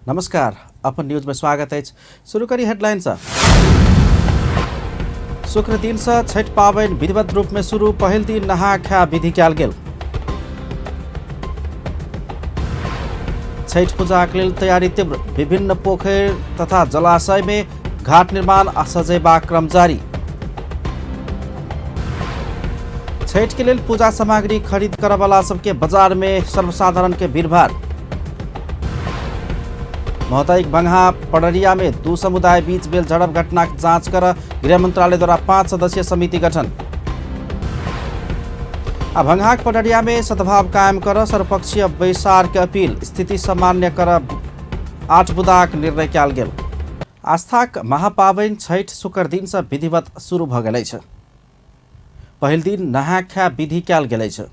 नमस्कार, अपन न्यूज में स्वागत अछि। शुरू करी हेडलाइन से। शुक्र दिन से छठि पाबनि विधिवत रूप में शुरू, पहिल दिन नहा खा विधि कयल गेल। छठि पूजा के लेल तैयारी तीव्र, विभिन्न पोखरि तथा जलाशय में घाट निर्माण आ सजेबाक क्रम जारी। छठि के लेल पूजा सामग्री खरीद करऽवला सबके बाजार में सर्वसाधारण के भीड़भाड़। महोत्तरीक बंगहा पडरिया में दू समुदाय बीच भेल झड़प घटना के जांच कर गृह मंत्रालय द्वारा 5 सदस्यीय समिति गठन। आ भंगहाक पडरिया में सद्भाव कायम कर सर्वपक्षीय बैसार के अपील, स्थिति सामान्य कर 8 बुदाक निर्णय कयल गेल। आस्थाक महापावनि छठि शुक्र दिन से विधिवत शुरू भ गेल अछि। पहिल दिन नहा खा विधि कयल गेल अछि।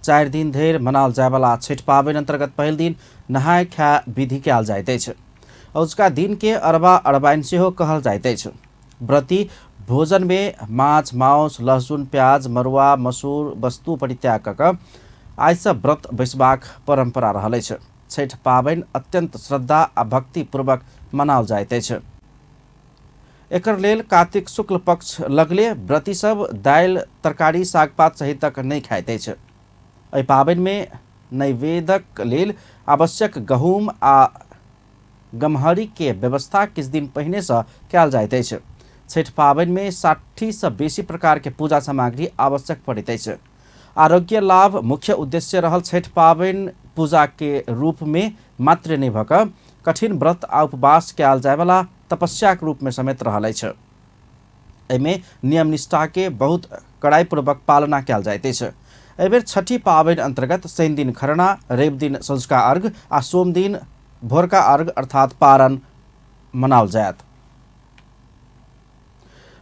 4 दिन धरि मनाओल जायवला छठि पावनि अंतर्गत पहिल दिन नहाय खा विधि कयल जाइत अछि। अजुका दिन के अरबा अरबाइन सेहो कहल जाइत अछि। व्रती भोजन में माछ, मांस, लहसुन, प्याज, मरुआ, मसूर वस्तु परित्याग कऽ कऽ आइसँ व्रत बैसबाक परंपरा रहल अछि। छठि पावनि अत्यंत श्रद्धा आ भक्तिपूर्वक मनाओल जाइत अछि। एकर लेल कार्तिक शुक्ल पक्ष लगले व्रती सब दालि, तरकारी, सागपात सहितक नहि खाइत अछि। एहि पावनि में नैवेद्यक लेल आवश्यक गहूम आ गम्हरी के व्यवस्था किछु दिन पहिने से कयल जाइत अछि। छठि पावनि में 60 से बेसी प्रकार के पूजा सामग्री आवश्यक पड़ैत अछि। आरोग्य लाभ मुख्य उद्देश्य रहल छठि पावनि पूजा के रूप में मात्र नहि भऽ कऽ कठिन व्रत आ उपवास कयल जायवला तपस्या के रूप में समेत रहल अछि। एहिमे नियम निष्ठा के बहुत कड़ाईपूर्वक पालना कयल जाइत अछि। एहिबेर छठि पावनि अंतर्गत शनि दिन खरना, रवि दिन सँझुका अर्घ आ सोम दिन भोरका अर्घ अर्थात पारण मनाओल जायत।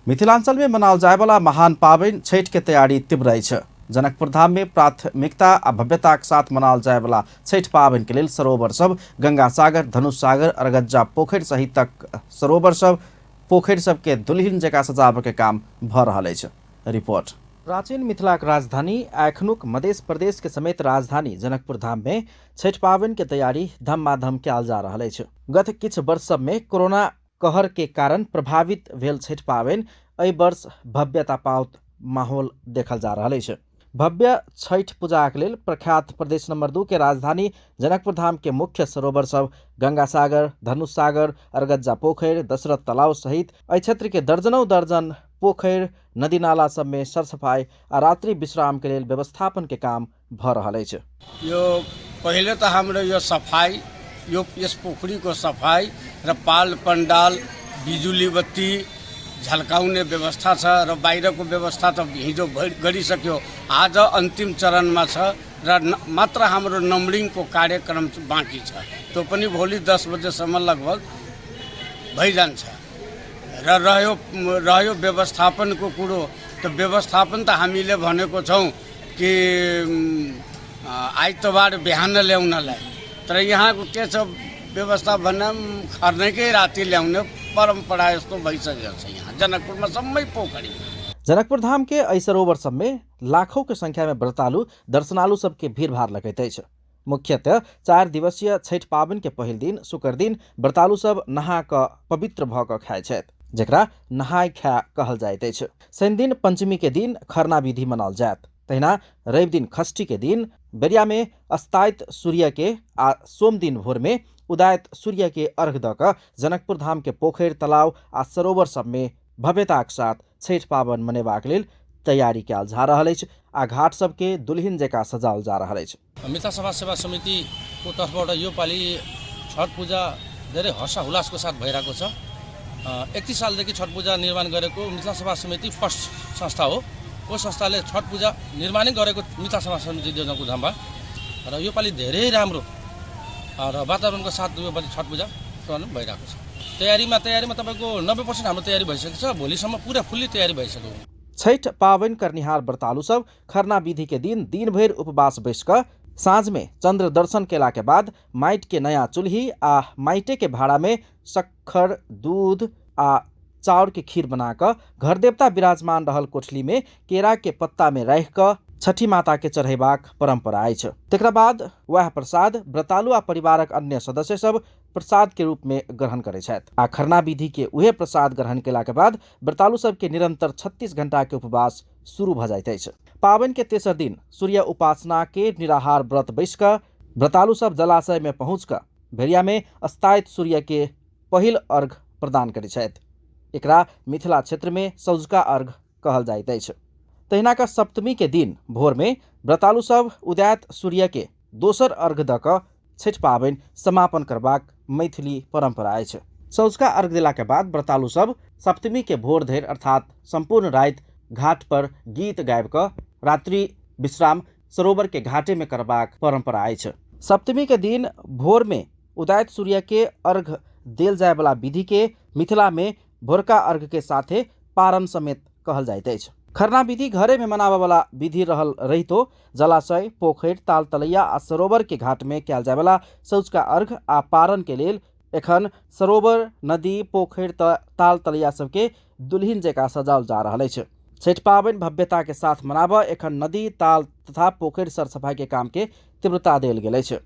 मिथिलांचल में मनाओल जायवला महान पावनि छठि के तैयारी तीव्र अछि। जनकपुर धाम में प्राथमिकता आ भव्यता के साथ मनाओल जायवला छठि पावनि के लेल सरोवर सब गंगा सागर, धनुष सागर, अरगज्जा पोखरि सहितक सरोवर सब पोखरि सबके दुल्हिन जकाँ सजाबऽ के काम भऽ रहल अछि। रिपोर्ट। प्राचीन मिथिलाक राजधानी आ एखनुक मधेश प्रदेश के समेत राजधानी जनकपुर धाम में छठि पावनि के तैयारी धमाधम कयल जा रहल अछि। गत किछु वर्ष सब में कोरोना कहर के कारण प्रभावित भेल छठि पावनि एहि वर्ष भव्यता पाओत माहौल देखल जा रहल अछि। भव्य छठि पूजाक लेल प्रख्यात प्रदेश नंबर 2 के राजधानी जनकपुर धाम के मुख्य सरोवर सब गंगा सागर, धनुष सागर, अरगज्जा पोखरि, दशरथ तालाब सहित एहि क्षेत्र के दर्जनों दर्जन पोखरि, नदी नाला सब में सरसफाई आ रात्रि विश्राम के लेल व्यवस्थापन के काम भ रहल अछि। यो पहिले त हाम्रो यो सफाई, यो यस पोखरीको सफाई र पाल पण्डाल, बिजुली बत्ती झल्काउने व्यवस्था छ र बाहिरको व्यवस्था त हिजो गरिसक्यो, आज अन्तिम चरणमा छ र मात्र हाम्रो नम्बरिङको कार्यक्रम बाँकी छ, त्यो पनि भोलि 10 बजेसम्म लगभग भइजान्छ। र रह्यो व्यवस्थापनको कुरो, त व्यवस्थापन त हामीले भनेको छौँ कि आइतबार बिहान ल्याउनलाई, तर यहाँको के छ व्यवस्था भन्दा खर्नेकै राति ल्याउने परम्परा यस्तो भइसकेको छ यहाँ जनकपुरमा सबै पोखरीमा। जनकपुर धाम के एहि सरोवर सब में लाखों के संख्या में व्रतालु दर्शनालु सबके भीड़भाड़ लगैत अछि। मुख्यतः 4 दिवसीय छठि पाबनि के पहिल दिन शुक्र दिन व्रतालु सब नहा कऽ पवित्र भऽ कऽ खाइ छथि, जकरा नहाय खाय कहल जाइत अछि। शनि दिन पंचमी के दिन खरना विधि मनाओल जायत। तहिना रवि दिन षष्ठी के दिन बेरिया में अस्तायत सूर्य के आ सोम दिन भोर में उदायत सूर्य के अर्घ दऽ कऽ जनकपुर धाम के पोखरि, तालाब आ सरोवर सब में भव्यताक साथ छठि पाबनि मनेबाक लेल तैयारी कयल जा रहल अछि आ घाट सबके दुल्हिन जकाँ सजाओल जा रहल अछि। मिथिला समाज सेवा समितिको तर्फबाट यो पालि छठ पूजा धेरै हर्ष उल्लासको साथ भइरहेको छ। 31 सालदेखि छठ पूजा निर्माण गरेको मिथिला समाज समिति फर्स्ट संस्था हो। ओ संस्थाले छठ पूजा निर्माणै गरेको मिथिला समाज समिति जनकपुर धाममा, र यो पालि धेरै राम्रो र वातावरणको साथ यो पालि छठ पूजा गर्नु भइरहेको छ। तयारीमा तपाईँको 90% हाम्रो तयारी भइसकेको छ, भोलिसम्म पुरा फुल्ली तयारी भइसक्यो। छठि पाबनि करनिहार व्रतालु सब खरना विधि के दिन दिनभरि उपवास बैस कऽ साँझ में चंद्र दर्शन केला के बाद माटि के नया चूल्ही आ माटिे के भाड़ा में शक्कर, दूध आ चाउर के खीर बना कऽ घर देवता विराजमान रहल कोठली में केरा के पत्ता में राखि कऽ छठि माता के चढ़ेबाक परंपरा अछि। तकरा बाद वएह प्रसाद व्रतालु आ परिवारक अन्य सदस्य सब प्रसाद के रूप में ग्रहण करै छथि आ खरना विधि के उहे प्रसाद ग्रहण केला के बाद व्रतालु सबके निरंतर 36 घंटा के उपवास शुरू भऽ जाइत अछि। पाबनि के तेसर दिन सूर्य उपासना के निराहार व्रत बैस कऽ व्रतालु सब जलाशय में पहुँच कऽ भेड़िया में अस्तायित सूर्य के पहिल अर्घ प्रदान करै छथि। एकरा मिथिला क्षेत्र में सौझका अर्घ कहल जाइत अछि। तहिना कऽ सप्तमी के दिन भोर में व्रतालु सब उदयत सूर्य के दोसर अर्घ दऽ कऽ छठि पाबनि समापन करबाक मैथिली परंपरा अछि। सौझका अर्घ देला के बाद व्रतालु सब सप्तमी के भोर धरि अर्थात संपूर्ण राति घाट पर गीत गाबि कऽ रात्रि विश्राम सरोवर के घाटे में करबाक परंपरा अछि। सप्तमी के दिन भोर में उदयत सूर्य के अर्घ देल जाय वाला विधि के मिथिला में भोरका अर्घ के साथे पारन समेत कहल जाइत अछि। खरना विधि घरे में मनाबय वाला विधि रहल रहितो जलाशय, पोखरि, ताल तलैया आ सरोवर के घाट में कयल जाय वाला सौझका अर्घ आ पारन के लेल एखन सरोवर, नदी, पोखरि, ताल तलैया सबके दुल्हिन जकाँ सजाओल जा रहल अछि। छठि पाबनि भव्यता के साथ मनाबऽ एखन नदी, ताल तथा पोखरि सरसफाई के काम के तीव्रता देल गेल अछि।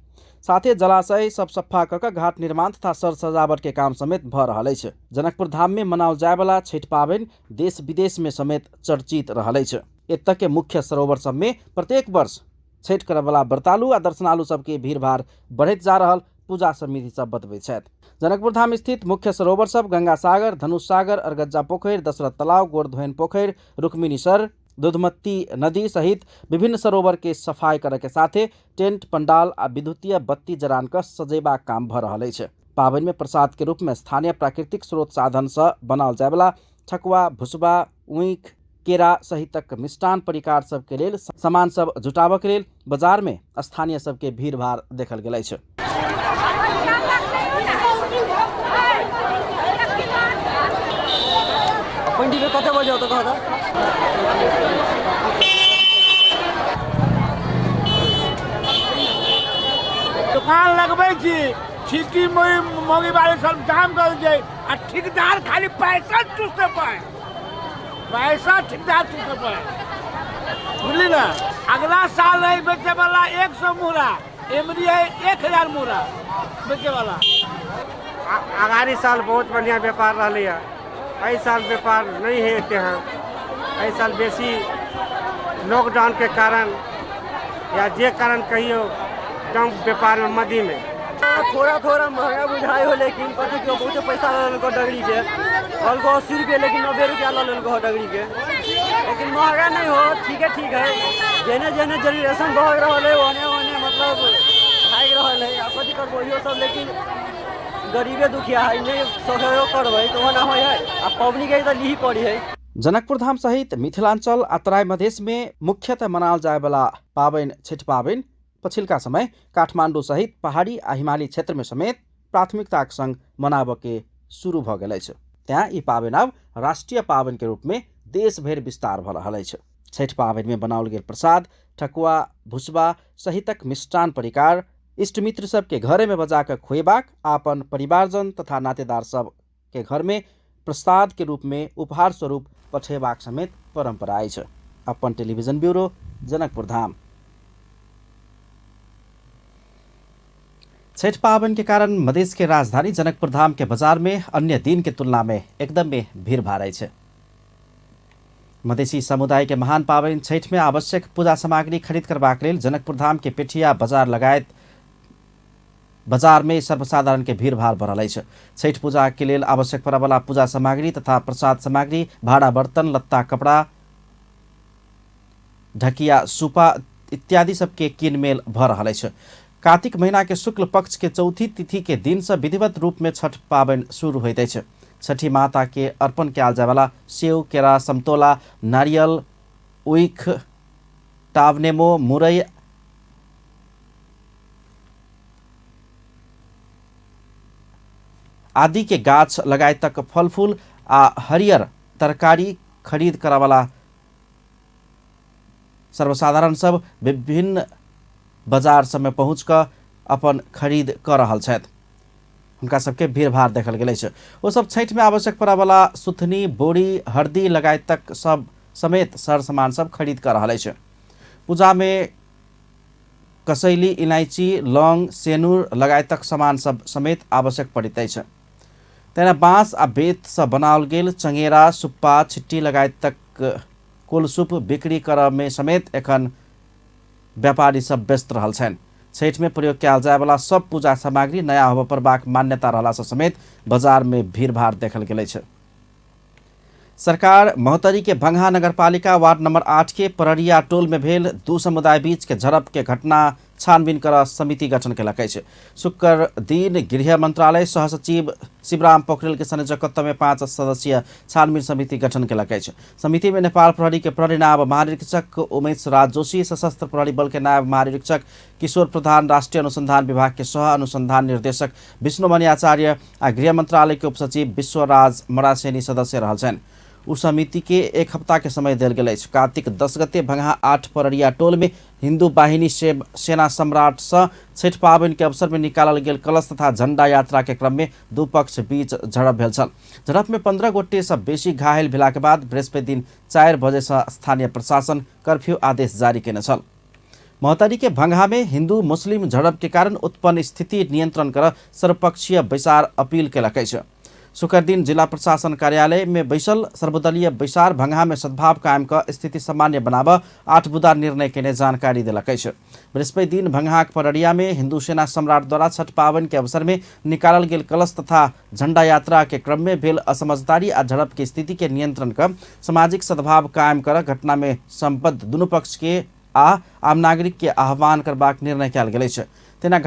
साथे जलाशय सब सफा कऽ कऽ घाट निर्माण तथा सर सजावट के काम समेत भऽ रहल अछि। जनकपुर धाम में मनाओल जाय वाला छठि पाबनि देश विदेश में समेत चर्चित रहल अछि। एतय के मुख्य सरोवर सब में प्रत्येक वर्ष छठि करय वाला व्रतालु आ दर्शनालु सबके भीड़भाड़ बढ़ैत जा रहल पूजा समिति सब बतबैत छथि। जनकपुर धाम स्थित मुख्य सरोवर सब गंगा सागर, धनुष सागर, अरगज्जा पोखरि, दशरथ तालाब, गोरधोयन पोखरि, रुक्मिणी सर, दूधमती नदी सहित विभिन्न सरोवर के सफाई करय के साथे टेंट, पंडाल आ विद्युतीय बत्ती जरान कऽ सजेबाक काम भऽ रहल अछि। पाबनि में प्रसाद के रूप में स्थानीय प्राकृतिक स्रोत साधन सँ बनाओल जाय वाला ठकुआ, भुसबा, ऊख, केरा सहितक मिष्टान परिकार सबके लेल सामान सब जुटाबऽ के लेल बाजार में स्थानीय सबके भीड़भाड़ देखल गेल अछि। कते बजे होतो कहता? दुकान लगबै छी, छिट्टी मौगी बाली सब जाम कर छै आ ठेकेदार खाली पैसा चूसते पाए, पैसा ठेकेदार चूसते पाए, बुझली ना। अगला साल है बेचे वाला 100 मुहरा, एमरी है 1000 मुहरा बेचे वाला। अगाड़ी साल बहुत बढ़िया व्यापार रहलै है, एहि साल व्यापार नहीं है एते हैं। एहि साल बेसी लॉकडाउन के कारण या जे कारण कहियो कम व्यापार में मदी में थोड़ा थोड़ा महंगा बुझाई हो, लेकिन कथी के बहुत पैसा लऽ लेलको डगरी के, कहलको 80 रुपये लेकिन 90 रुपया लऽ लेलको डगरी के, लेकिन महंगा नहीं हो, ठीक है ठीक है। जेने जेने जनरेशन बढ़ रहल है ओने ओने मतलब भागि रहल है, आ कथी करबो इहो सब, लेकिन गरीबे दुखिया है, नहीं सहयोग करबै तऽ ओना होइ है आ पबनी के तऽ लिही पड़ी है। जनकपुर धाम सहित मिथिलांचल आ तराई मधेश में मुख्यतः मनाओल जाय वाला पाबनि छठि पाबनि पछिलका समय काठमांडू सहित पहाड़ी आ हिमालयी क्षेत्र में समेत प्राथमिकताक संग मनाबऽ के शुरू भऽ गेल अछि। तैं ई पाबनि आब राष्ट्रीय पाबनि के रूप में देश भरि विस्तार भऽ रहल अछि। छठि पाबनि में बनाओल गेल प्रसाद, ठकुआ, भुसबा सहितक मिष्टान परिकार इष्टमित्र सबके घरे में बजा कऽ खुएबाक आ अपन परिवारजन तथा नातेदार सबके घर में प्रसाद के रूप में उपहार स्वरूप पठेबाक समेत परंपरा अछि। अपन टेलीविजन ब्यूरो, जनकपुर धाम। छठि पाबनि के कारण मधेश के राजधानी जनकपुर धाम के बाजार में अन्य दिन के तुलना में एकदम में भीड़ भाड़ अछि। मधेसी समुदाय के महान पाबनि छठि में आवश्यक पूजा सामग्री खरीद करबाक लेल जनकपुर धाम के पेठिया बाजार लगायत बाजार में सर्वसाधारण के भीड़भाड़ बढ़ल अछि। छठि पूजा के लेल आवश्यक पड़यवला पूजा सामग्री तथा प्रसाद सामग्री, भाड़ा बर्तन, लत्ता कपड़ा, ढकिया, सुपा इत्यादि सबके किनमेल भऽ रहल अछि। कार्तिक महीना के शुक्ल पक्ष के चौथी तिथि के दिन से विधिवत रूप में छठ पाबनि शुरू होइत अछि। छठी माता के अर्पण कयल जायवला सेव, केरा, समतोला, नारियल, ऊख, टावनेमो, मुरई आदि के गाछ लगायतक फल फूल आ हरियर तरकारी खरीद करऽवला सर्वसाधारण सब विभिन्न बाजार सब में पहुँच कऽ अपन खरीद कऽ रहल छथि। हुनका सबके भीड़भाड़ देखल गेल अछि। ओ सब छठि में आवश्यक पड़यवला सुथनी, बोरी, हरदी लगायतक सब समेत सर सामान सब खरीद कऽ रहल अछि। पूजा में कसैली, इलायची, लौंग, सेनुर लगायतक सामान सब समेत आवश्यक पड़ैत अछि। तहिना बाँस आ बेत सँ बनाओल गेल चंगेरा, सुप्पा, छिट्टी लगायतक कोलसुप बिक्री करऽ में समेत एखन व्यापारी सब व्यस्त रहल छनि। छठि में प्रयोग कयल जाय वाला सब पूजा सामग्री नया होबय पड़बाक मान्यता रहला सँ समेत बाजार में भीड़भाड़ देखल गेल अछि। सरकार महोत्तरी के भंगहा नगरपालिका वार्ड नंबर 8 के पररिया टोल में भेल दू समुदाय बीच के झड़प के घटना छानबीन कर समिति गठन केलक अछि। शुक्र दिन गृह मंत्रालय सहसचिव शिवराम पोखरेल के संयोजकत्व में 5 सदस्यीय छानबीन समिति गठन केलक अछि। समिति में नेपाल प्रहरी के प्रहरी नायब महानिरीक्षक उमेश राज जोशी, सशस्त्र प्रहरी बल के नायब महानिरीक्षक किशोर प्रधान, राष्ट्रीय अनुसंधान विभाग के सह अनुसंधान निर्देशक विष्णुमणि आचार्य आ गृह मंत्रालय के उपसचिव विश्वराज मरासेनी सदस्य रहल छनि। उ समिति के 1 हफ्ता के समय देल गेल अछि। कार्तिक 10 गते भंगहा 8 पररिया टोल में हिंदू वाहिनी सेना सम्राट सँ छठि पाबनि के अवसर में निकालल गेल कलश तथा झंडा यात्रा के क्रम में दू पक्ष बीच झड़प भेल छल। झड़प में 15 गोटे सँ बेसी घायल भेला के बाद बृहस्पति दिन 4 बजे सँ स्थानीय प्रशासन कर्फ्यू आदेश जारी केने छल। महोत्तरी के भंगहा में हिंदू मुस्लिम झड़प के कारण उत्पन्न स्थिति नियंत्रण कर सर्वपक्षीय बैसार अपील केलक अछि। शुक्र दिन जिला प्रशासन कार्यालय में बैसल सर्वदलीय बैसार भंगहा में सद्भाव कायम क स्थिति सामान्य बनाब 8 बुदा निर्णय केने जानकारी देलक अछि। बृहस्पति दिन भंगहाक पररिया में हिंदू सेना सम्राट द्वारा छठ पाबनि के अवसर में निकालल गेल कलश तथा झंडा यात्रा के क्रम में भेल असमझदारी आ झड़प के स्थिति के नियंत्रण क सामाजिक सद्भाव कायम कर घटना में संबद्ध दुनू पक्ष के आ आम नागरिक के आह्वान करबाक निर्णय कयल गेल अछि। तेना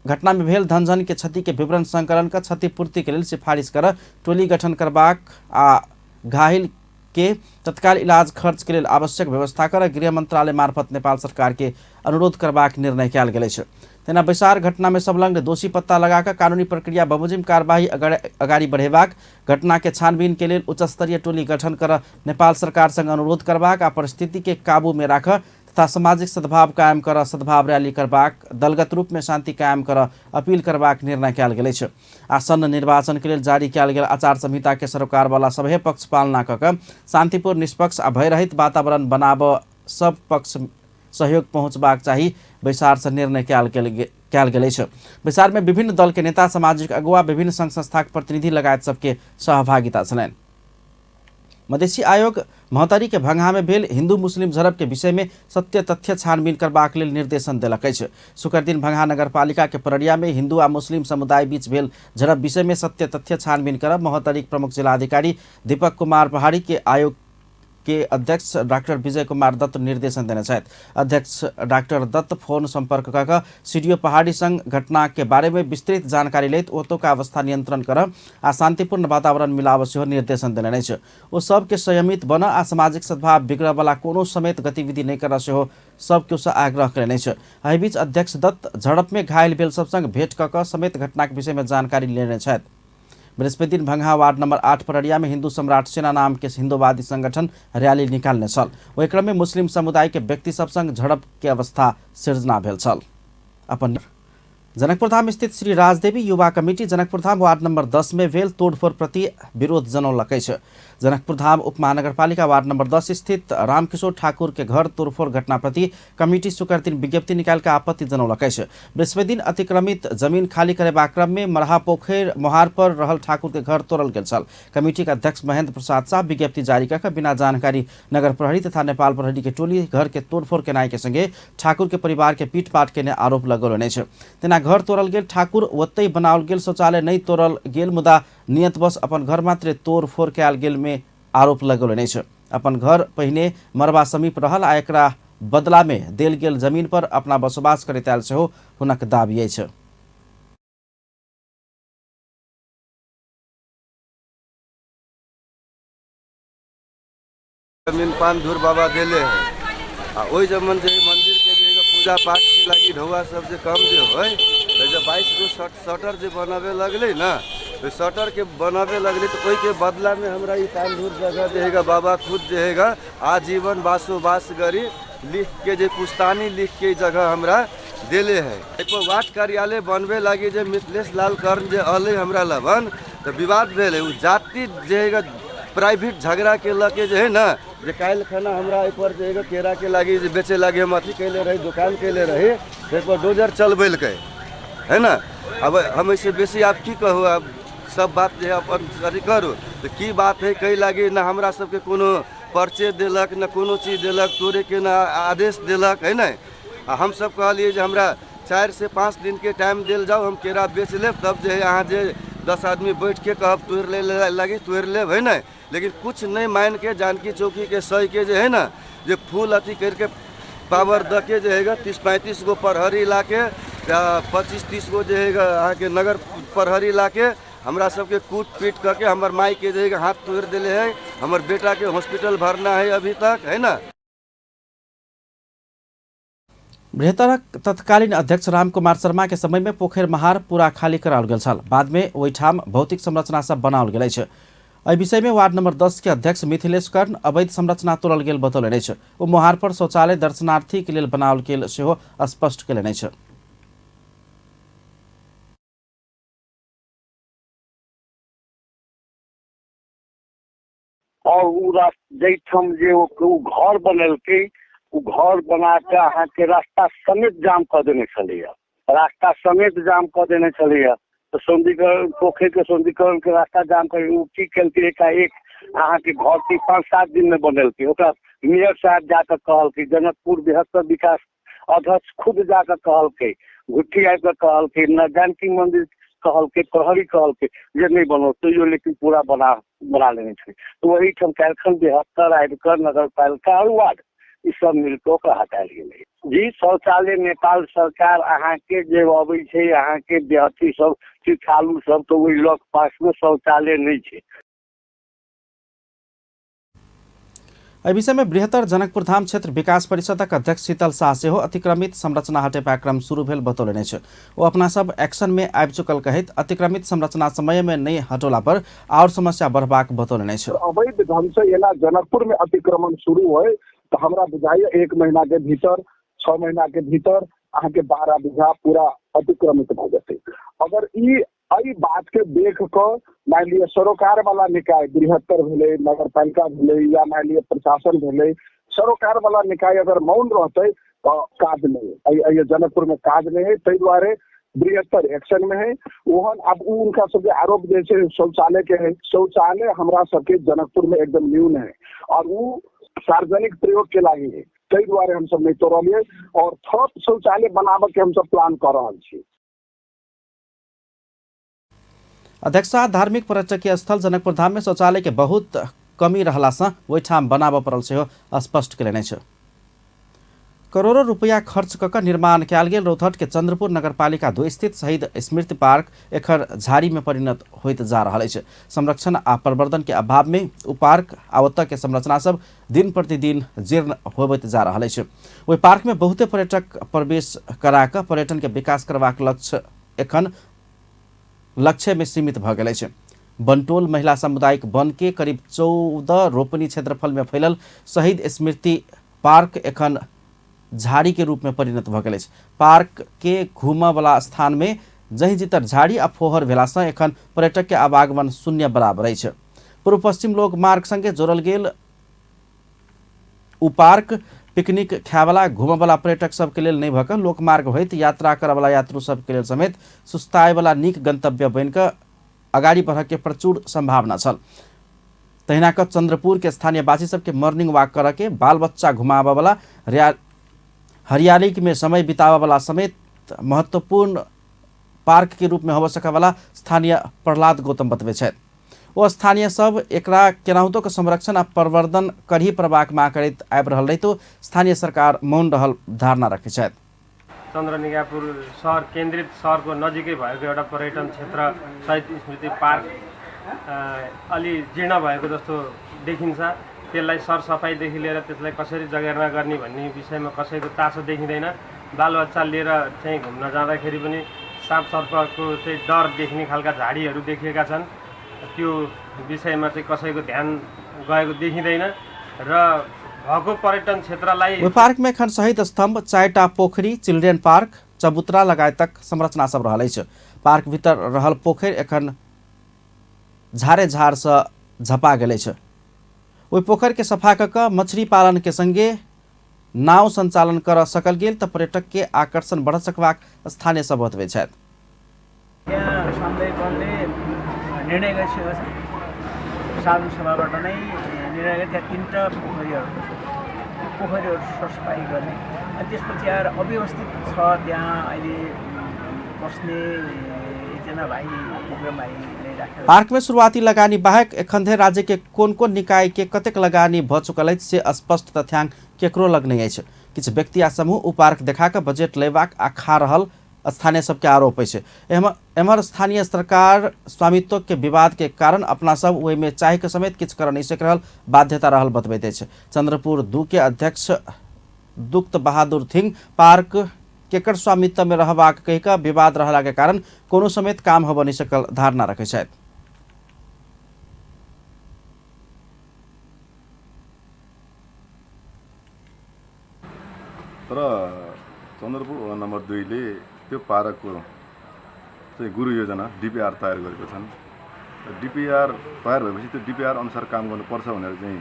घटना में भेल धनजन के क्षति के विवरण संकलन क क्षतिपूर्ति के लेल सिफारिश कर टोली गठन करबाक आ घायल के तत्काल इलाज खर्च के लेल आवश्यक व्यवस्था कर गृह मंत्रालय मार्फत नेपाल सरकार के अनुरोध करबाक निर्णय कयल गेल अछि। तेना बैसार घटना में संलग्न दोषी पत्ता लगाकर कानूनी प्रक्रिया बमोजिम कार्यवाही अगाडि बढ़ेबाक, घटना के छानबीन के लेल उच्च स्तरीय टोली गठन कर नेपाल सरकार संग अनुरोध करबाक आ परिस्थिति के काबू में राख तथा सामाजिक सद्भाव कायम कर सद्भाव रैली करबाक, दलगत रूप में शांति कायम कर अपील करबाक निर्णय कयल गेल अछि। आसन्न निर्वाचन के लेल जारी कयल गेल आचार संहिता के सरोकारवाला सभे पक्ष पालना क के शांतिपूर्ण, निष्पक्ष आ भयरहित वातावरण बनाब सब पक्ष सहयोग पहुँचबाक चाही बैसार से निर्णय कयल गेल अछि। बैसार में विभिन्न दल के नेता, सामाजिक अगुवा, विभिन्न संघ संस्थाक प्रतिनिधि लगायत सबके सहभागिता छलनि। मधेसी आयोग महोत्तरी के भंगहा में भेल हिंदू मुस्लिम झड़प के विषय में सत्य तथ्य छानबीन करबाक लेल निर्देशन देलक अछि। शुक्र दिन भंगहा नगरपालिका के पररिया में हिंदू आ मुस्लिम समुदाय बीच भेल झड़प विषय में सत्य तथ्य छानबीन करब महोत्तरी प्रमुख जिलाधिकारी दीपक कुमार पहाड़ी के आयोग के अध्यक्ष डॉक्टर विजय कुमार दत्त निर्देशन देने छथि। अध्यक्ष डॉक्टर दत्त फोन संपर्क क के सीडीओ पहाड़ी संग घटना के बारे में विस्तृत जानकारी लैत ओतुका अवस्था नियंत्रण कर आ शांतिपूर्ण वातावरण मिलाब सेहो निर्देशन देने अछि। ओ सबके संयमित बन आ सामाजिक सद्भाव बिगड़यवला कोनो समेत गतिविधि नहि कर सेहो सब केओ सँ आग्रह कयलनि अछि। एहि बीच अध्यक्ष दत्त झड़प में घायल भेल सब संग भेंट क के समेत घटनाक विषय में जानकारी लेने छथि। बृहस्पति दिन भंगहा वार्ड नंबर 8 पररिया में हिंदू सम्राट सेना नाम के हिंदूवादी संगठन रैली निकालने छल। ओहि क्रम में मुस्लिम समुदाय के व्यक्ति सब संग झड़प के अवस्था सिर्जना भेल छल। अपन जनकपुरधाम स्थित श्री राजदेवी युवा कमिटी जनकपुरधाम वार्ड नंबर 10 में भेल तोड़फोड़ प्रति विरोध जनौलक अछि। जनकपुरधाम उपमहानगरपालिका वार्ड नंबर 10 स्थित रामकिशोर ठाकुर के घर तोड़फोड़ घटना प्रति कमिटी शुक्र दिन विज्ञप्ति निकाल के आपत्ति जनौलक अछि। बृहस्पति दिन अतिक्रमित जमीन खाली करेबाक क्रम में मरहा पोखरि मोहार पर रहल ठाकुर के घर तोड़ल गेल छल। कमिटी के अध्यक्ष महेंद्र प्रसाद शाह विज्ञप्ति जारी कऽ बिना जानकारी नगर प्रहरी तथा नेपाल प्रहरी के टोली घर के तोड़फोड़ केनाइ के संगे ठाकुर के परिवार के पीटपाट केने आरोप लगौलनि अछि। तेना घर तोड़ल गेल ठाकुर ओतहि बनाओल गेल शौचालय नहि तोड़ल गेल मुदा नियतवश अपन घर मात्रे तोड़फोड़ कयल गेल में आरोप लगौलनि अछि। अपन घर पहिने मरबा समीप रहल आ एकरा बदला में देल गेल जमीन पर अपना बसोबास करैत आयल सेहो हुनक दावी अछि। जमीन पान धूर बाबा देले है आ ओहि जमन जे मंदिर के जे पूजा पाठ के लागी ढौआ सब जे काम जे होय तो जे 22 गो शटर जे बनावे लगले ना, तो शटर के बनावे लगले तो ओहि के बदला में हमरा ई पान धूर जगह जे हैगा बाबा खुद जे हैगा आजीवन बासोबास गरी लिख के जे पुस्तानी लिख के जगह हमरा देले है। एहि वार्ड कार्यालय बनबे लागी जे मिथिलेश लाल कर्ण जे अलै हमरा लगन तो विवाद भेलै। उ जाति जे हैगा प्राइवेट झगड़ा के लके जे है ना जे काल्हि खना हमरा एहिपर जे एगो केराके लागी जे बेचे लागी हम अथी कयले रही, दोकान कयले रही, ताहिपर डोजर चलबेलकै, है ने। आब हम एहिसँ बेसी आब की कहू, आब सब बात जे अपन अथी करू तऽ की बात है, कै लागी ने हमरा सबके कोनो पर्चे देलक, ने कोनो चीज देलक, तोड़ेके ने आदेश देलक, है ने। आ हमसब कहलियै जे हमरा 4 से 5 दिनके टाइम देल जाउ, हम केरा बेच लेब, तब जे है अहाँ जे 10 आदमी बैठके कहब तोड़ि ले लागी तोड़ि लेब, है ने। लेकिन कुछ नहीं मान के जानकी चौकी के सही के जे है ना जे फूल अथी करके पावर दऽ के जे है 30-35 गो प्रहरी ला के 25-30 गो जे है अहाँके नगर प्रहरी ला के हमरा सबके कूट पीट करके हमर माई के जे है हाथ तोड़ि देले है, हमर बेटा के हॉस्पिटल भरना है अभी तक, है ना। बृहत्तरक तत्कालीन अध्यक्ष रामकुमार शर्मा के समय में पोखरि महार पूरा खाली कराओल गेल छल। बाद में ओहिठाम भौतिक संरचना सब बनाओल गेल अछि। एहि विषय में वार्ड नंबर 10 के अध्यक्ष मिथिलेश कर्ण अवैध संरचना तोड़ल गेल बतौलनि अछि। ओ मोहार पर शौचालय दर्शनार्थी के लेल बनाओल गेल सेहो स्पष्ट कयलनि अछि। और उ जाहिठाम जे ओ घर बनेलकै, ओ घर बना कऽ अहाँके रास्ता समेत जाम कऽ देने छलैया, रास्ता समेत जाम कऽ देने छलैया। तऽ सौन्दर्यीकरण, पोखरिके सौन्दर्यीकरणके रास्ता जाम करि ओ की केलकै, एकाएक अहाँके घर के 5-7 दिनमे बनेलकै। ओकरा मेयर साहब जाकऽ कहलकै, जनकपुर बृहत्तर विकास अध्यक्ष खुद जाकऽ कहलकै, घुट्ठी आबि कऽ कहलकै, न जानकी मन्दिर कहलकै, प्रहरी कहलकै जे नहि बनाउ, तैयो लेकिन पूरा बना लेने छै। तऽ ओहिठाम काल्हिखन बृहत्तर आबि कऽ नगरपालिका आओर वार्ड ई सब मिलकऽ ओकरा हटायल गेलै। जी शौचालय नेपाल सरकार अहाँके जे अबै छै अहाँके अथी सब तीर्थालु सब, तऽ ओहि लग पासमे शौचालय नहि छै। एहि विषय में बृहत्तर जनकपुर धाम क्षेत्र विकास परिषदक अध्यक्ष शीतल शाह सेहो अतिक्रमित संरचना हटेबाक क्रम शुरू भेल बतौलनि अछि। ओ अपना सब एक्शन में आबि चुकल कहैत अतिक्रमित संरचना समय में नहि हटौला पर आओर समस्या बढ़बाक बतौलनि अछि। अवैध ढंग से एना जनकपुर में अतिक्रमण शुरू होय तऽ हमरा बुझाइए 1 महीना के भीतर, 6 महीना के भीतर अहाँके 12 बीघा पूरा अतिक्रमित भऽ जेतै। अगर ई एहि बात के देख कऽ मानि लिअ सरोकार वाला निकाय बृहत्तर भेलै, नगरपालिका भेलै या मानि लिअ प्रशासन भेलै, सरोकार वाला निकाय अगर मौन रहतै तऽ काज नहि है, एहि जनकपुर में काज नहि है। ताहि दुआरे बृहत्तर एक्शन में है। ओहन आब उ उनका सबके आरोप जे छै शौचालय के है, शौचालय हमरा सबके जनकपुर में एकदम न्यून है और उ सार्वजनिक प्रयोग के लागी है, ताहि दुआरे हमसब नहि तोड़लियै और थप शौचालय बनाबऽ के हमसब प्लान कऽ रहल छी। अध्यक्षा धार्मिक पर्यटकीय स्थल जनकपुर धाम में शौचालय के बहुत कमी रहला से ओहिठाम बनाबऽ पड़ल सेहो स्पष्ट कयलनि अछि। करोड़ों रुपया खर्च कऽ कऽ निर्माण कयल गेल रौतहट के चंद्रपुर नगरपालिका 2 स्थित शहीद स्मृति पार्क एखर झाड़ी में परिणत होइत जा रहल अछि। संरक्षण आ प्रवर्धन के अभाव में ओ पार्क आ ओतऽ के संरचना सब दिन प्रतिदिन जीर्ण होबैत जा रहल अछि। ओहि पार्क में बहुते पर्यटक प्रवेश करा कऽ पर्यटन के विकास करबाक लक्ष्य एखन लक्ष्य में सीमित भऽ गेल अछि। बनटोल महिला सामुदायिक वन के करीब 14 रोपनी क्षेत्रफल में फैलल शहीद स्मृति पार्क एखन झाड़ी के रूप में परिणत भऽ गेल अछि। पार्क के घूमऽ वाला स्थान में जहीं जितर झाड़ी आ फोहर भेलासँ एखन पर्यटक के आवागमन शून्य बराबर अछि। पूर्व पश्चिम लोक मार्ग संगे जोड़ल गेल उ पार्क पिकनिक खायवला घूमऽवला पर्यटक सबके लेल नहि भऽ कऽ लोकमार्ग होइत यात्रा करऽवला यात्रु सबके लेल समेत सुस्तायवला नीक गंतव्य बनि कऽ अगाडि बढ़ऽके प्रचुर सम्भावना छल। तहिना कऽ चंद्रपुर के स्थानीयवासी सबके मॉर्निंग वॉक करऽ के, बाल बच्चा घुमाबऽवला, हरियाली में समय बिताबऽवला समेत महत्वपूर्ण पार्क के रूप में होबऽ सकऽवला स्थानीय प्रहलाद गौतम बतबै छथि। ओ स्थानीय सब एकरा केनाहुतो के संरक्षण आ प्रवर्धन करही पड़बाक मांग करैत आबि रहल रहितो स्थानीय सरकार मौन रहल धारणा रखै छथि। चन्द्रनिगापुर सहर केन्द्रित सहरको नजिकै भएको एउटा पर्यटन क्षेत्र शहीद स्मृति पार्क अलि जीर्ण भएको जस्तो देखिन्छ। त्यसलाई सरसफाइदेखि लिएर त्यसलाई कसरी जगेर्ना गर्ने भन्ने विषयमा कसैको चासो देखिँदैन। बालबच्चा लिएर चाहिँ घुम्न जाँदाखेरि पनि साप सर्पको चाहिँ डर देख्ने खालका झाडीहरू देखिएका छन्। त्यो विषयमा चाहिँ कसैको ध्यान गएको देखिँदैन र भएको पर्यटन क्षेत्रलाई ओहि पार्क में एखन शहीद स्तंभ, 4टा पोखरी, चिल्ड्रेन पार्क, चबूतरा लगायतक संरचना सब रहल अछि। पार्क भीतर रहल पोखरि एखन झारे झार से झपा गेल अछि। ओहि पोखर के सफा क कऽ मछली पालन के संगे नाव संचालन कर सकल गेल तऽ पर्यटक के आकर्षण बढ़ सकबाक स्थानीय सब बतबै छथि। त्यहाँ सामुदायिक वनले निर्णय गरिसकेको छ, साधु सभाबाट नै निर्णय गरे। त्यहाँ 3टा पोखरीहरू, त्यो पोखरीहरू सरसफाइ गर्ने अनि त्यसपछि आएर अव्यवस्थित छ त्यहाँ अहिले बस्ने एकजना भाइ विक्रम भाइले राखेर। पार्क में शुरुआती लगानी बाहेक एखन धरि राज्य के कोन कोन निकाय के कतेक लगानी भऽ चुकल अछि से स्पष्ट तथ्यांक केकरो लग नहि अछि। किछु व्यक्ति आ समूह ओ पार्क देखा कऽ बजट लेबाक आ खा रहल स्थानीय सबके आरोप अछि। एम्हर स्थानीय सरकार स्वामित्व के विवाद के कारण अपना सब ओहिमे चाहे के समेत किछु कर नहि सकि रहल बाध्यता रहल बतबैत अछि। चंद्रपुर 2 के अध्यक्ष दुक्त बहादुर थिंग पार्क केकर स्वामित्व में रहबाक कहि कऽ विवाद रहला के कारण कोनो समेत काम होबऽ नहि सकल धारणा रखै छथि। तर चन्द्रपुर वडा नम्बर 2 ले त्यो पार्कको चाहिँ गुरु योजना डिपिआर तयार गरेको छन्। डिपिआर तयार भएपछि त्यो डिपिआर अनुसार काम गर्नुपर्छ भनेर चाहिँ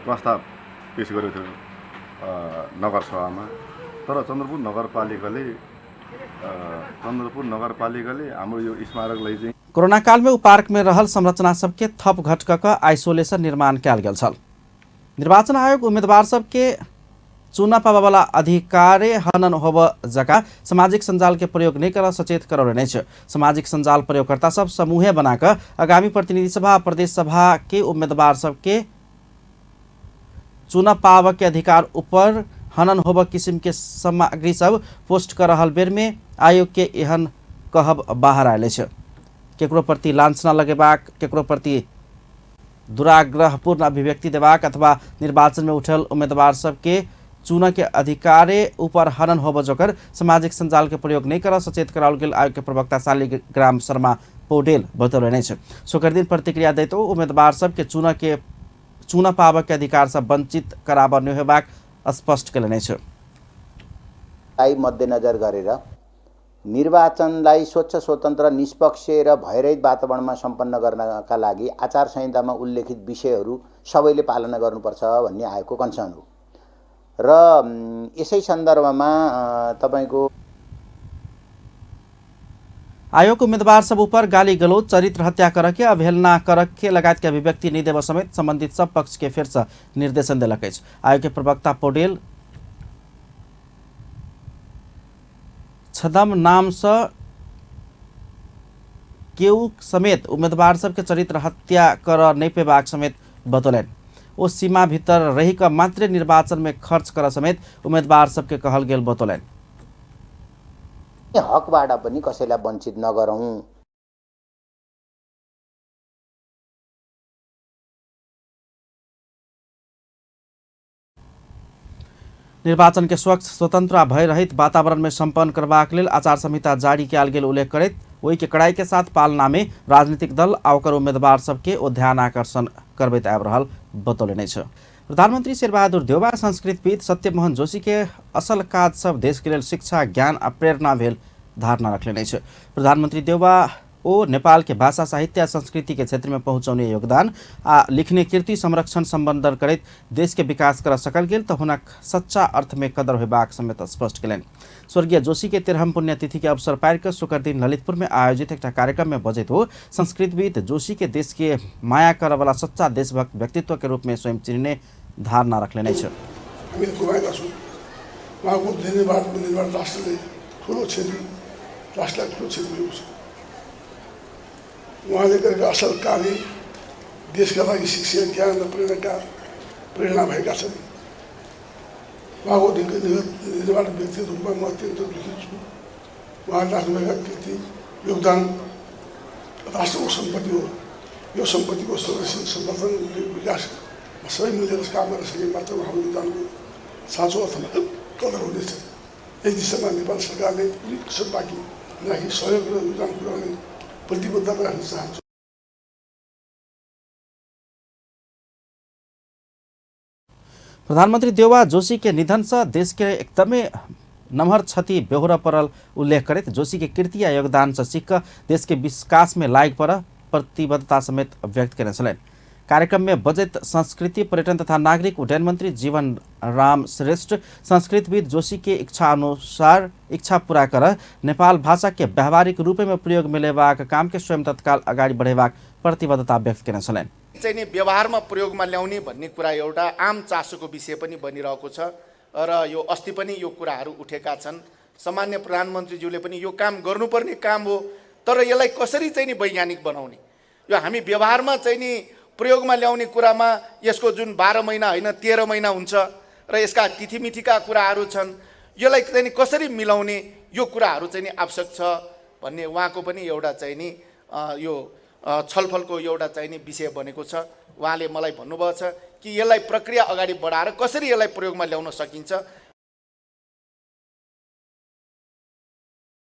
प्रस्ताव पेश गरेको थियो नगरसभामा। तर चन्द्रपुर नगरपालिकाले हाम्रो यो स्मारकलाई चाहिँ कोरोना काल में उ पार्क में रहल संरचना सबके थप घट क कऽ आइसोलेशन निर्माण कयल गेल छल। निर्वाचन आयोग उम्मीदवार सबके चुना पाबऽवाला अधिकारे हनन होब जका सामाजिक सञ्जाल के प्रयोग नहि करऽ सचेत करौने अछि। सामाजिक सञ्जाल प्रयोगकर्ता सब समूहे बना कऽ आगामी प्रतिनिधि सभा प्रदेश सभा के उम्मीदवार सबके चुना पाबऽ के अधिकार ऊपर हनन होब किसिम के सामग्री सब पोस्ट कर रहल बेर में आयोग के एहन कहब बाहर आयल अछि। केकरो प्रति लांछना लगेबाक, केकरो प्रति दुराग्रहपूर्ण अभिव्यक्ति देबाक अथवा निर्वाचन में उठल उम्मीदवार सबके चुन के अधिकारे ऊपर हनन होब जोकर सामाजिक सञ्जाल के प्रयोग नहि करऽ सचेत कराओल गेल आयोग के प्रवक्ता शालिग्राम शर्मा पौडेल बतौलनि अछि। शुक्र दिन प्रतिक्रिया दैत ओ उम्मीदवार सबके चुन पाबऽ के अधिकार से वंचित कराबऽ नहि होयबाक स्पष्ट कयलनि अछि। मध्यनजर गरेर निर्वाचनलाई स्वच्छ, स्वतन्त्र, निष्पक्ष र भयरहित वातावरणमा सम्पन्न गर्नका लागि आचार संहितामा उल्लेखित विषयहरू सबैले पालना गर्नुपर्छ भन्ने आयोगको कन्सर्न हो र यसै सन्दर्भमा तपाईको आयोग उम्मीदवार सब ऊपर गाली गलौज, चरित्र हत्या करके, अवहेलना करके लगायत के अभिव्यक्ति नहि देबऽ समेत संबंधित सब पक्ष के फेर से निर्देशन देलक अछि। आयोग के प्रवक्ता पौडेल छदम नाम से केहू समेत उम्मीदवार सबके चरित्र हत्या कर नहि पेबाक समेत बतौलनि। ओ सीमा भीतर रहि कऽ मात्रे निर्वाचन में खर्च कर समेत उम्मीदवार सबके कहल गेल बतौलनि। हकबाट पनि कसैलाई वञ्चित नगरौँ। निर्वाचन के स्वच्छ, स्वतंत्र आ भयरहित वातावरण में सम्पन्न करबाक लेल आचार संहिता जारी कयल गेल उल्लेख करैत ओहि के कड़ाई के साथ पालना में राजनीतिक दल आ ओकर उम्मीदवार सबके ओ ध्यान आकर्षण करबैत आबि रहल बतौलनि अछि। प्रधानमंत्री शेरबहादुर देउवा संस्कृतविद सत्यमोहन जोशी के असल काज सब देश के लेल शिक्षा, ज्ञान आ प्रेरणा भेल धारणा रखलनि अछि। प्रधानमंत्री देउवा ओ नेपाल के भाषा, साहित्य आ संस्कृति के क्षेत्र में पहुँचौने योगदान आ लिखने कृति संरक्षण संवर्धन करैत देश के विकास कर सकल गेल तऽ हुनक सच्चा अर्थ में कदर होयबाक समेत स्पष्ट कयलनि। स्वर्गीय जोशी के 13म पुण्यतिथि के अवसर पारि कऽ शुक्र दिन ललितपुर में आयोजित एकटा कार्यक्रम में बजैत ओ संस्कृतविद जोशी के देश के माया करऽवाला सच्चा देशभक्त व्यक्तित्व के रूप में स्वयं चिन्हने धारणा रखलनि अछि। राष्ट्रलाई ठुलो क्षति भएको छ। उहाँले गरेका असल कार्य देशका लागि शिक्षा, ज्ञान र प्रेरणा भएका छन्। उहाँको निर्माण व्यक्तित्व रूपमा म अत्यन्त दुखी छु। उहाँले राख्नुभएका कृति योगदान राष्ट्रको सम्पत्ति हो। यो सम्पत्तिको संरक्षण, संवर्धन, विकास सबै मिलेर काम गर्न सके मात्र उहाँको योगदानको साँचो अर्थमा कदर हुनेछ। यस दिशामा नेपाल सरकारले कुनै कसर बाँकी नराखी सहयोग र योगदान पुर्याउने प्रतिबद्धता राख्न चाहन्छु। प्रधानमंत्री देउवा जोशी के निधन से देश के एकदमै नमहर क्षति बेहोरा परल उल्लेख करैत जोशी के कृति आ योगदान से सीख कऽ देश के विकास में लाग पर प्रतिबद्धता समेत व्यक्त केने छलनि। कार्यक्रम में बजट संस्कृति पर्यटन तथा नागरिक उड्डयन मंत्री जीवन राम श्रेष्ठ संस्कृतविद जोशी के इच्छा अनुसार इच्छा पूरा कर नेपाल भाषा के व्यावहारिक रूप में प्रयोग में लेबाक काम के स्वयं तत्काल अगाडि बढ़ेबाक प्रतिबद्धता व्यक्त केने छलनि। चाहिँ नि व्यवहारमा प्रयोगमा ल्याउने भन्ने कुरा एउटा आम चासोको विषय पनि बनिरहेको छ र यो अस्ति पनि यो कुराहरू उठेका छन्। सामान्य प्रधानमन्त्रीज्यूले पनि यो काम गर्नुपर्ने काम हो, तर यसलाई कसरी चाहिँ नि वैज्ञानिक बनाउने, यो हामी व्यवहारमा चाहिँ नि प्रयोगमा ल्याउने कुरामा यसको जुन 12 महिना होइन 13 महिना हुन्छ र यसका तिथिमितिका कुराहरू छन्, यसलाई चाहिँ नि कसरी मिलाउने यो कुराहरू चाहिँ नि आवश्यक छ भन्ने उहाँको पनि एउटा चाहिँ नि यो छलफलको एउटा चाहिँ नि विषय बनेको छ। उहाँले मलाई भन्नुभएको छ कि यसलाई प्रक्रिया अगाडि बढाएर कसरी यसलाई प्रयोगमा ल्याउन सकिन्छ।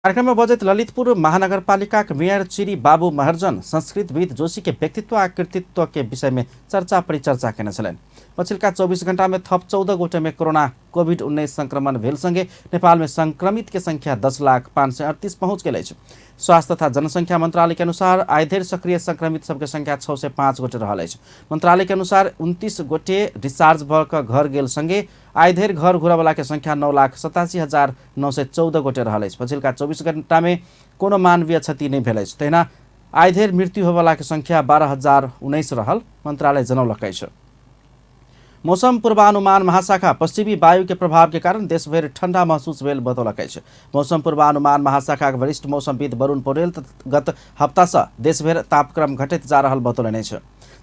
कार्यक्रम में बजट ललितपुर महानगरपालिका के मेयर चिरी बाबू महर्जन संस्कृतविद जोशी के व्यक्तित्व आ कृतित्व के विषय में चर्चा परिचर्चा केने छलनि। पछिल्का 24 घंटा में थप 14 गोटे में कोरोना कोविड-19 संक्रमण भेल संगे नेपाल में संक्रमित के संख्या 10,05,38 पहुंच गेल अछि। स्वास्थ्य तथा जनसंख्या मंत्रालय के अनुसार आइधरि सक्रिय संक्रमित सबके संख्या 605 गोटे रहल अछि। मंत्रालय के अनुसार 29 गोटे डिस्चार्ज भऽ कऽ घर गेल संगे आइधरि घर घुरवला के संख्या 9,87,914 गोटे रहल अछि। पछिल्का 24 घंटा में कोनो मानवीय क्षति नहि भेल अछि। तहिना आइधरि मृत्यु होयवला के संख्या 12,019 रहल मंत्रालय जनौलक अछि। मौसम पूर्वानुमान महाशाखा पश्चिमी वायु के प्रभाव के कारण देशभरि ठंडा महसूस भेल बतौलक अछि। मौसम पूर्वानुमान महाशाखा के वरिष्ठ मौसमविद वरुण पौडेल गत हप्ता से देशभरि तापक्रम घटैत जा रहल बतौलनि अछि।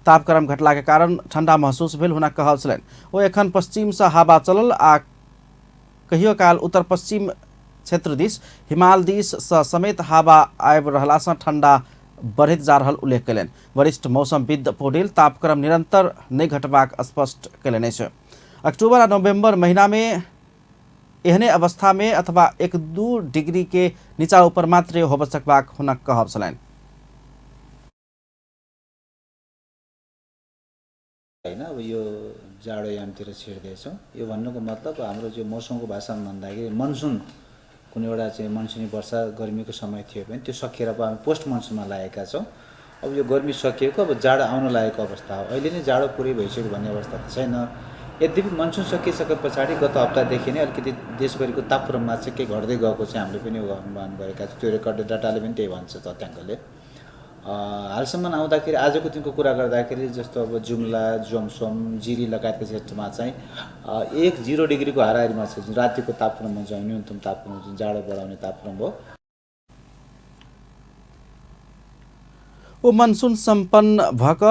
तापक्रम घटला के कारण ठंडा महसूस भेल हुनक कहब छलनि। ओ एखन पश्चिम से हवा चलल आ कहियो काल उत्तर पश्चिम क्षेत्र दिस हिमाल दिस समेत हवा आबि रहला से ठंडा बढ़ैत जा रहल उल्लेख कयलनि। वरिष्ठ मौसमविद पौडेल तापक्रम निरंतर नहि घटबाक स्पष्ट कयलनि अछि। अक्टूबर आ नवंबर महीना में एहने अवस्था में अथवा 1-2 डिग्री के नीचा ऊपर मात्र होबय सकबाक हुनक कहब छलनि। हैन अब यो जाडो यामतिर छिर्दैछौँ। यो भन्नुको मतलब हाम्रो जो मौसमको भाषामा भन्दाखेरि मनसुन कुनै एउटा चाहिँ मनसुनी वर्षा गर्मीको समय थियो भने त्यो सकिएर अब हामी पोस्ट मनसुनमा लागेका छौँ। अब यो गर्मी सकिएको अब जाडो आउन लागेको अवस्था हो। अहिले नै जाडो पुरै भइसक्यो भन्ने अवस्था त छैन। यद्यपि मनसुन सकिसके पछाडि गत हप्तादेखि नै अलिकति देशभरिको तापक्रममा चाहिँ केही घट्दै गएको चाहिँ हामीले पनि अनुमान गरेका छौँ। त्यो रेकर्ड डाटाले पनि त्यही भन्छ तथ्याङ्कले। हालसम्म आउँदाखेरि आजको दिनको कुरा गर्दाखेरि जस्तो अब जुम्ला, जोमसोम, जिरी लगायतका क्षेत्रमा चाहिँ 1-0 डिग्रीको हाराहारीमा छ जुन रातिको तापक्रम हुन्छ, न्यूनतम तापक्रम जुन जाडो बढाउने तापक्रम हो। ओ मनसून सम्पन्न भक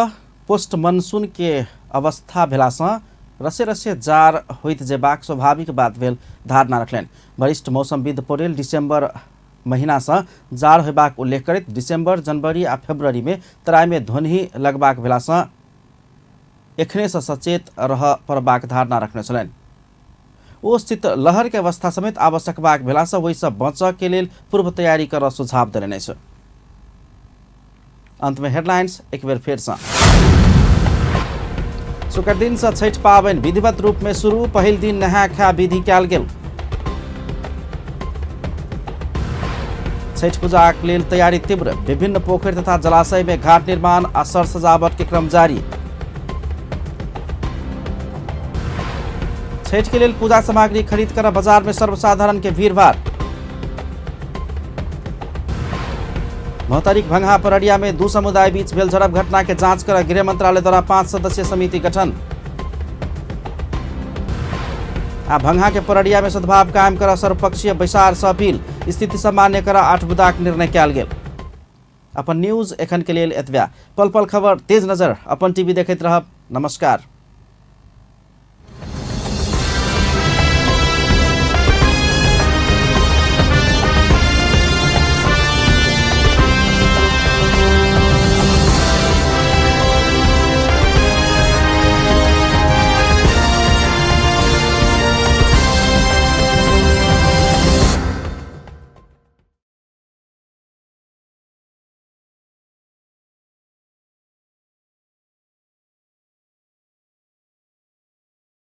पोस्ट मनसून के अवस्था भेलासँ रसे रसे जार होइत जेबाक स्वाभाविक बात भेल धारणा रखलनि। वरिष्ठ मौसमविद पौडेल दिसंबर महीनासँ जाड़ होयबाक उल्लेख करैत दिसंबर, जनवरी आ फरवरी में तराई में ध्वनि लगबाक भेलासँ एखनेसँ सचेत रह पड़बाक धारणा रखने छलनि। ओ स्थित लहर के अवस्था समेत आवश्यकबाक भेलासँ ओहिसँ बचऽ के लेल पूर्व तैयारी करऽ सुझाव देलनि अछि। अंत में हेडलाइंस एक बेर फेरसँ। शुक्र दिन से छठि पाबनि विधिवत रूप में शुरू, पहिल दिन नहा खा विधि कयल गेल। छठि पूजाक लेल तैयारी तीव्र, विभिन्न पोखरि तथा जलाशय में घाट निर्माण आ सर सजावट के क्रम जारी। छठि के लेल पूजा सामग्री खरीद कर बाजार में सर्वसाधारण के भीड़भाड़। महोत्तरीक भंगहा परडिया में दू समुदाय बीच भेल झड़प घटना के जांच कर गृह मंत्रालय द्वारा 5 सदस्यीय समिति गठन। आ भंगहा के परडिया में सद्भाव कायम कर सर्वपक्षीय बैसार से अपील, स्थिति सामान्य कर 8 बुदाक निर्णय कयल गेल। अपन न्यूज एखन के लेल एतबे। पल पल खबर तेज नजर अपन टीवी देखैत रहब। नमस्कार।